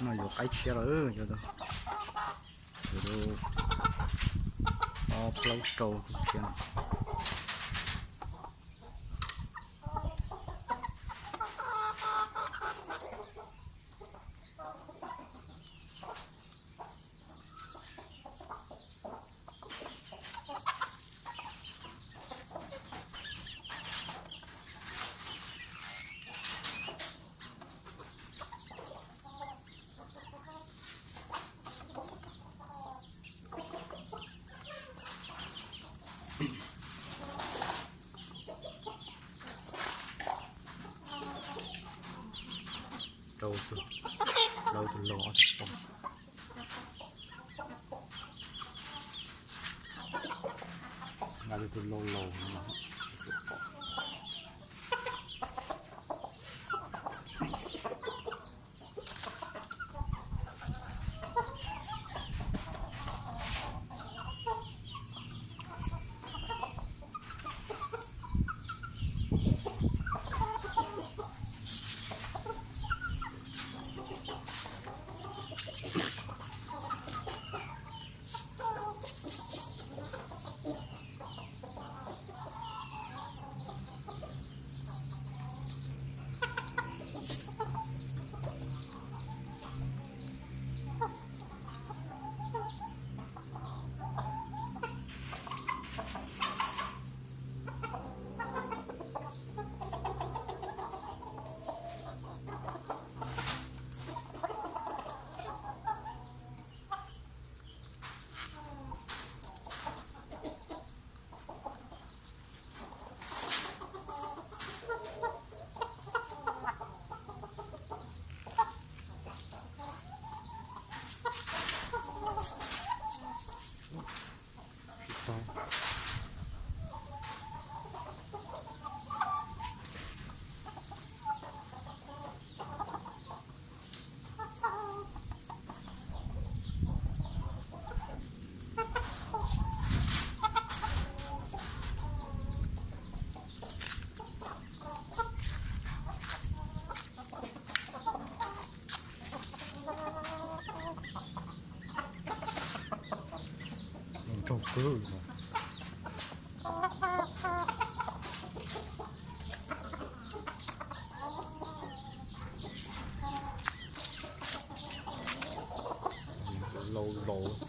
No yuav qaib tshiab lawm, yuav tau, yuav tau ob plaub rau tshiab no. Rau tus, rau tus laus ob tug poj. Nqa tus laus laus no. Nrog kwv. Laus laus.